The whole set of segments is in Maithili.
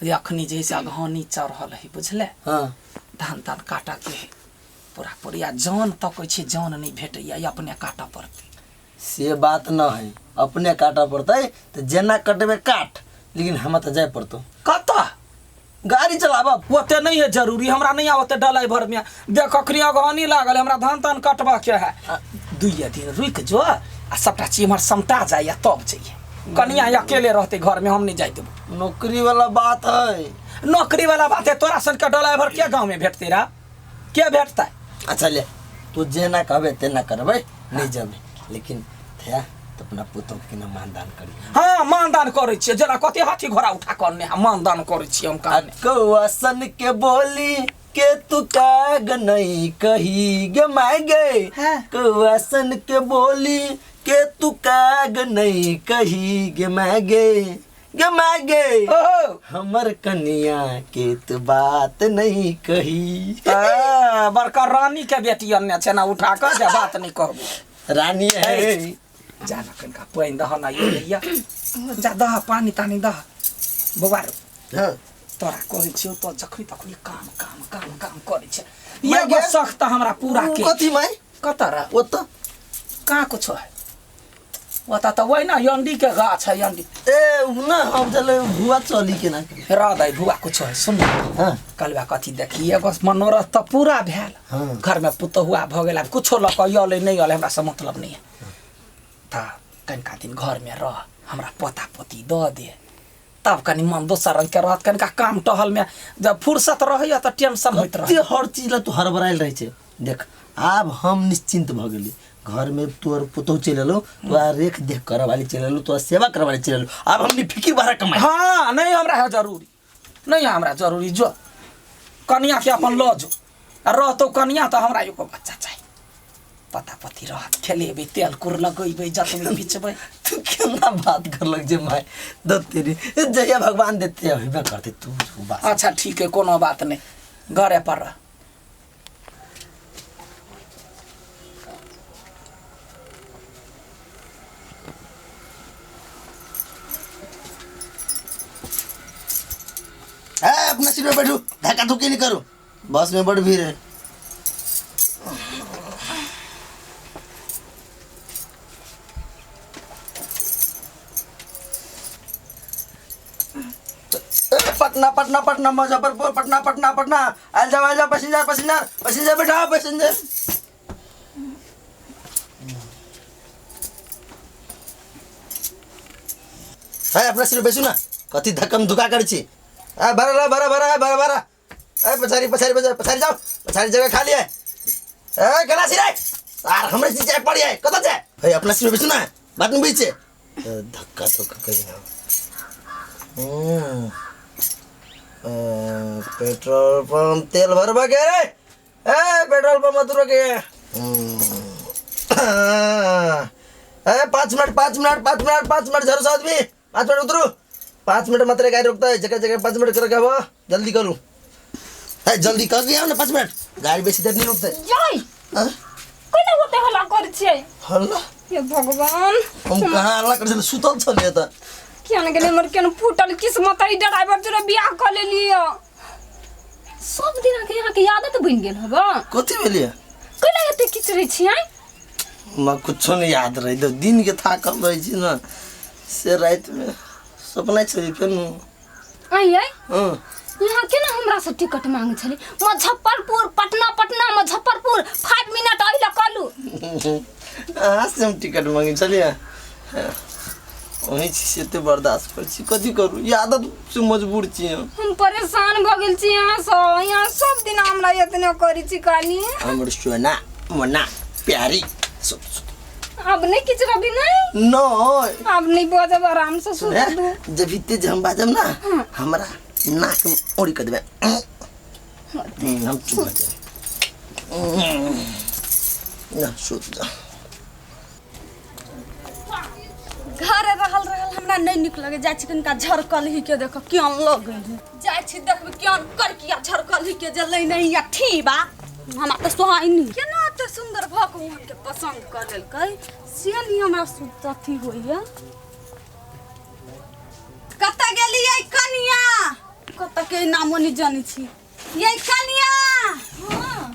जे अखनी जे है से अगहनी चढ़ल है बुझले हाँ धान तान काटऽ के है पूरा पूरी आ जन तकै छी जन नहि भेटैया ई अपने काटऽ पड़तै से बात न है अपने काटऽ पड़तै तऽ जेना कटबै काट लेकिन हमरा तऽ जाय पड़तौ कतऽ गाड़ी चलाबब ओते नहीं है जरूरी हमरा नहीं आवते ड्राइवर में देख अखनी अगहनी लागल हमरा धान तान कटबा के है दुइये दिन रुक जो आ सबटा चीज इम्हर समटा जाइए तब जाइए कनिया अकेले रहते घर में हम नहीं जाय देबो नौकरी वाला बात है नौकरी वाला बात है तोरा सन के ड्राइवर के गांव में भेटते रहा के भेटता अच्छा ले तू जेना कहबे तेना करबै नहीं जेबै लेकिन थया तो अपना पुतोह के ना मानदान करी हाँ मानदान करै छियै जेना कते हाथी घोड़ा उठा कऽ अनने मानदान करै छियै हम आ कहने कौआ सन के बोली के तू काग नहीं कही गे माय गे हाँ। कौआ सन के बोली के तू काग नहीं कही गे माय गे गे माय गे ओहो हमर कनिया के तू बात नहीं कही आ, बड़का रानी के बेटी अनने छै ना उठा कऽ जे बात नहीं कहबो रानी है जा ना कनिका पानि दह ना ये लैया जा दह पानि तानि दह बौआ रो हाँ तोरा कहै छियौ तो जखनी तखनी काम काम काम काम करै छै माय एगो गे। शख तऽ हमरा पूरा के कथी माय कतऽ रह ओतऽ कहाँ कुछो है ओतऽ तऽ वही ना अंडी के गाछ है अंडी ए उ ना हम चले भुआ चली केना रह दै भुआ कुछो है सुन हाँ कलवा कथी देखी एगो मनोरथ तऽ पूरा भेल हाँ। घर में पुतहुआ भऽ गेल आब कुछो लऽ कऽ अयलै नहि अयलै हमरा से मतलब नहि है तऽ कनिका दिन घरमे रह हमरा पोता पोती दऽ दे तब कनि मन दोसर रंग के रहत कनिका काम टहल में जब फुर्सत रहैया तऽ टेंशन होइत कते रहत हर चीज ला तू हड़बड़ायल रहै छै देख आब हम निश्चिंत भऽ गेली घर में तोर पुतोह चलि एलो तोरा रेख देख करऽ वाली चलि एलो तोरा सेवा करऽ वाली चलि एलो आब हमनी फिकिर बड़ा कमाई हाँ नहीं हमरा है जरूरी नहीं है हमरा जरूरी जो कनिया के अपन लऽ जो आ रहतौ कनिया तऽ हमरा एगो बच्चा चाही पता पति रहत खेलेबै तेल कुर लगेबै जतबै पिचबै तू केना बात करलक जे माय दो तेरी जहिया भगवान देते होइबे करते तू बात अच्छा ठीक है कोनो बात नहीं घरे पर रह ए अपना सीट पे बैठू धक्का धुक्की नहीं करो बस में बड़ भीड़ है ए, पटना पटना पटना मुजफ्फरपुर पटना पटना पटना आयल जाओ आयल जाओ पैसेंजर पैसेंजर पैसेंजर बैठा पैसेंजर है अपना सीट पे बैसू ना कथी धक्कम धुका करै छी ए भरा ला भरा भरा भरा भरा ए पछारी पछारी पछारी पछारी जाओ पछारी जगह खाली है ए केना छी रे आर हमरे सीट जाय पड़ी है कतऽ छै हे अपना सीट पे बैसू ना बात नहीं बुझै छै धक्का धुक्का करी ना पेट्रोल पंप तेल भरबा के रे ए पेट्रोल पंप मत रोके ए 5 मिनट 5 मिनट 5 मिनट 5 मिनट झरो आदमी 5 मिनट उतरू 5 मिनट मात्र गाड़ी रोकता है जगह जगह 5 मिनट कर के जल्दी करूँ ए जल्दी कर के आओ ना 5 मिनट गाड़ी बेसी देर नहीं रोकते जाय हाँ? कोना ओते हल्ला करै छियै हल्ला हे भगवान हम कहाँ हल्ला कर छलियै सुतल छलियै तऽ किया ने गेलै हमर केना फूटल किस्मत ई ड्राइवर जोरे बियाह कऽ लेलियै सब दिन अहाँके अहाँके आदत बनि गेल हबा कथी भेलियै कोना एते किचरै छियै हमरा कुछो नहीं याद रही तो दिन के थाकल रहै छी ने से रातिमे सपना छलियै फेर आइ हँ यहाँ केना हमरा से टिकट मांगे छलै मुजफ्फरपुर पटना पटना मुजफ्फरपुर 5 मिनट अइला कहलू अहाँ से हम टिकट मांगे छलियै वही छी से एते बर्दाश्त करै छी कथी करू ई आदत से मजबूर छी हम हम परेशान भऽ गेल छी यहाँ से यहाँ सब दिन हमरा एतने करै छी काली हमर सोना मोना प्यारी सुत सुत आब नहि किछु रवि नहि नहि आब नहि बजब आराम से सुत दू जब इते जे हम बाजब ना हमरा नाक में ओड़ी कर देबै हम चुप भऽ जायब ना सुत जा घर रहल रहल हमरा नहीं निक लगे जाइ छी कनिका झरकल ही के देख केहन लगै है जाइ छी देखबै केहन करकिया झरकल ही के जलै नहीं या ठीबा हमरा तऽ सोहाइ नहीं केना एते सुंदर भऽ के ओहन के पसंद कर लेलकै से नहीं हमरा सुत अथी होइया कतऽ गेलियै कनिया कतऽ के नामो नहि जानै छी ये कनिया। हाँ,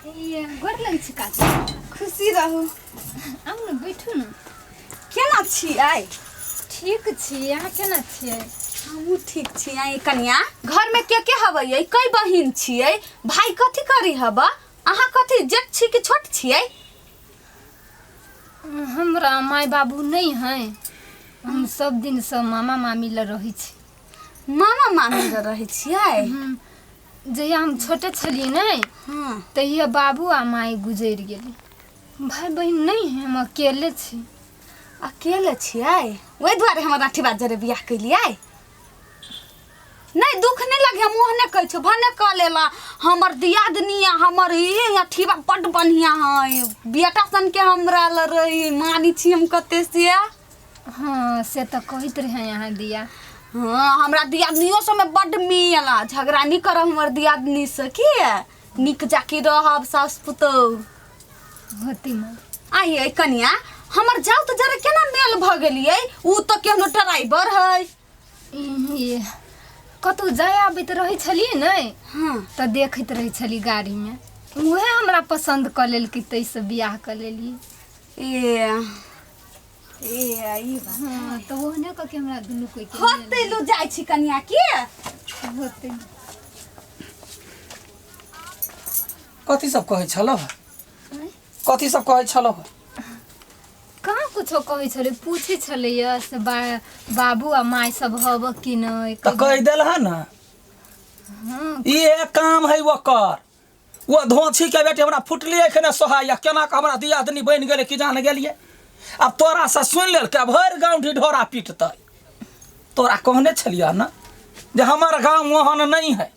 ये गोर लगै छी काकी। खुशी रहू। आउ ने, बैठू ने। केना छी आइ? ठीक छी, अहाँ केना छियै? हमहूँ ठीक छी। आइ कनिया, घरमे के के हबै? कै बहिन छियै? भाई कथी करी हब? अहाँ कथी जेठ छी कि छोट छियै? हमरा माय बाबू नहि है, हम सब दिनसँ मामा मामी लग रहै छी। मामा मामी लग रहै छियै? जहिया हम छोटे छलियै ने, तहिया बाबू आ माय गुजरि गेलै। भाय बहिन नहि है, हम अकेले छी। अकेले छियै, ओहि दुआरे हमर अठीबा जरे बियाह केलियै? नहि दुख नहि लगे, हम ओहने कहै छियौ, भने कऽ लेला। हमर दियादनी आ हमर ई अठीबा बड्ड बढ़िआँ है, बेटा सनके हमरा लग रही, मानै छी हम कते से। हाँ, से तऽ कहैत रहे अहाँ दिया। हाँ, हमरा दियादनियो सबमे बड्ड मेल आ झगड़ा नहि करब हमर दियादनीसँ, की नीक जाकी रहब सासु पुतोहु। होती माँ। आइ कनिया, हमर जाउ तऽ जरा केना मेल भऽ गेलियै? उ तऽ केहनो ड्राइवर है। ये कतहु जाय आबैत रहै छलियै ने, तऽ देखैत रहै छलियै गाड़ीमे, उएह हमरा पसन्द कऽ लेलकै, ताहिसँ बियाह कऽ लेलियै। ए ए ई बात। हाँ, तऽ ओहने कऽ के हमरा दुनू कोइ के होतै, लू जाइ छी कनिया की। होतै। कथी सब कहै छलौ? कथी सब कहै छलौ? कहाँ कुछो कहै छलै, पूछै छलैया से बाबू आ माय सब हब कि नहि। तऽ कहि देल हँ ने। हाँ। इहे काम है ओकर, ओ धोछी के बेटी हमरा फुटली एखने सोहाइया, केना कऽ हमरा दियादनी बनि गेलै कि जान गेलियै। आब तोरासँ सुनि लेलकै, भरि गाँव ढिढोरा पिटतै। तोरा कहने छलियै ने जे हमर गाँव ओहन नहि है।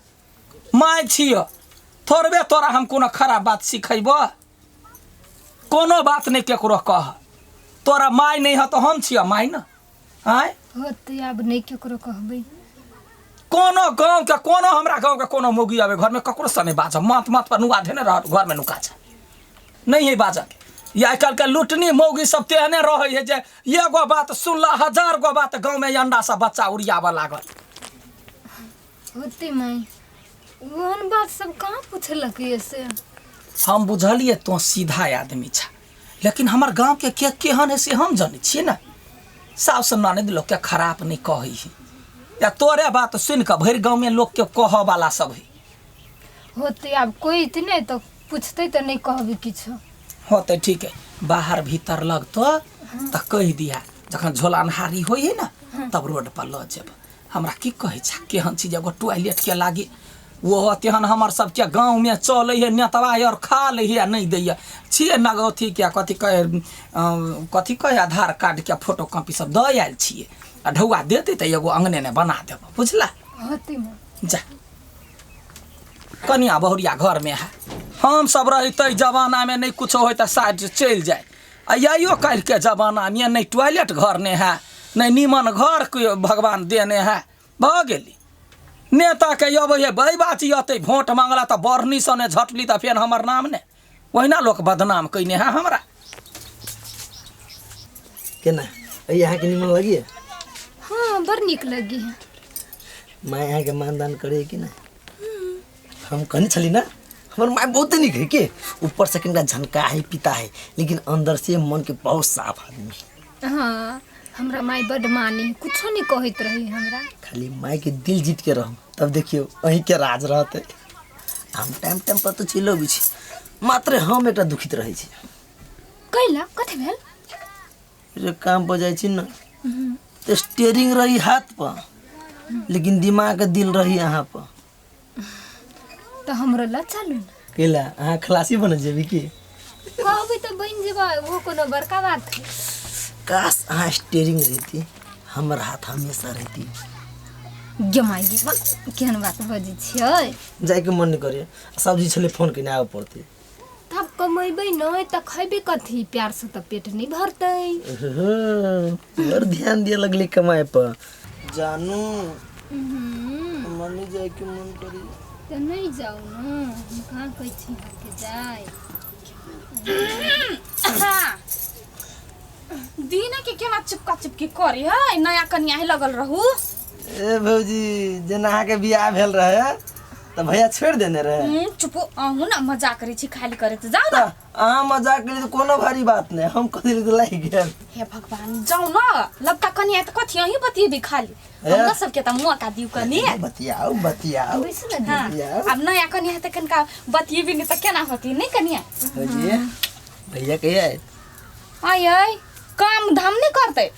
माय छिय, थोड़बे तोरा हम कोनो खराब बात सिखेबह? कोनो बात नहि केकरो कह। तोरा माय नहि है तऽ हम छिय माय ने। आँय, होतै, आब नहि केकरो कहबै। कोनो गाँवके, कोनो हमरा गाँवके कोनो मौगी आबै घरमे, ककरोसँ नहि बाजब। माथ माथ पर नुआ धेने रहत, घरमे नुका छै, नहि है बाजके। या आइ काल्हिके लुटनी मौगी सब तेहने रहै है जे एगो बात सुनला हजार गो बात गाँवमे अंडा सब बच्चा उड़ियाबऽ लागल। होतै माय, ओहन बात सब कहाँ पुछलक ये से। हम बुझलियै तोँ सीधा आदमी छ, लेकिन हमर गाँवके के केहन है से हम जनै छियै ने। साउस ननद लोकके खराब नहि कहै है, या तोरे बात सुनि कऽ भरि गाँवमे लोकके कहऽवला सब है। होतै, आब कोइ इतने तऽ पूछतै तऽ नहि कहबै किछो। होतै, ठीक है। बाहर भीतर लगतो तऽ कहि दिहा, जखन झोला अन्हारी होइ है ने तब रोड पर लऽ जेब। हमरा की कहै छै, केहन चीज एगो टॉयलेटके लागी ओहो तेहन हमर सबके गाँवमे चलै है, नेतवा आर खा लै है आ नहि दैए छियै नग अथीके कथी कहै, कथी कहै, आधार कार्डके फोटो कॉपी सब दऽ आयल छियै आ ढौआ देतै तऽ एगो अङ्गने ने बना देब, बुझला? होतै माँ। जा, कनिया बहुरिया घरमे है। हम सब रही तै जमानामे नहि कुछो होइ तऽ साइड चलि जाय, आ आइयो काल्हिके जमानामे नहि टॉयलेट घर नहि है, नहि नीमन घर के भगवान देने है। भऽ गेली नेताके अबै है बात अतै भोट मांगला तऽ बढ़नीसँ नहि झटली तऽ फेर हमर नाम नहि ओहिना लोक बदनाम कयने है हमरा। केना अइ अहाँके निमन लगिए? हाँ, बड़ नीक लगी है। माय अहाँके मानदान करे कि नहि? हम कहने छली ना, हमर माय बहुते नीक है के, ऊपर से कनिका झनका है, पिता है, लेकिन अंदर से मन के बहुत साफ आदमी है। हाँ, हमरा माय बड मानी, कुछो नहीं कहैत रही हमरा। खाली माय के दिल जीत के रहम, तब देखियौ अहीं के राज रहते। हम टाइम टाइम पर तऽ चलि अबै छी, मात्र हम एकटा दुखित रहै छी। कैला, कथी भेल? जे काम पर जाइ छी ने तऽ स्टेयरिंग रही हाथ पर, लेकिन दिमाग दिल रही अहाँ पर। तऽ हमरो लऽ चलू ने। कैला, अहाँ खलासी बन जेबी की? कहबै तऽ बनि जेबै, ओहो कोनो बड़का बात है? काश अहाँ स्टेयरिंग रहती, हमर हाथ हमेशा रहती। गे माय गे, केहन बात बजै छियै। जाइके मन नहि करे, सब्जी छलै, फोन केने आबऽ पड़तै। तब कमेबै नहि तऽ खैबै कथी? प्यारसँ तऽ पेट नहि भरतै। बड़ ध्यान दिअ लगली कमाए पर। जानू, हमरा नहि जाइके मन करी। तऽ नहि जाउ ने, हम कहाँ कहै छी अहाँके जाय। दिन के केना चिपका चिपकी करी है, नया कनिया ही लगल रहू। ए भौजी, जेना अहाँके बियाह भेल रहे तऽ भैया छोड़ि देने रहे। चुप, अहूँ ने मजाक करै छी खाली करैत, जाउ ने। तऽ अहाँ मजाक करी तऽ कोनो भारी बात नहि, हम कथी लए लागि गेल। हे भगवान, जाउ न लबका कनिया तऽ कथी अहीं बतियेबै खाली? हे। हमरा सबके तऽ मौका दियौ कनि। बतियाउ बतियाउ। बैसू ने दीदी। हाँ, बतियाउ। आब नया कनिया तऽ कनिका बतियेबी नहि तऽ केना होती नहि कनिया? भौजी, भैया कहिया आयत? आय आय, काम धाम नहि करतै।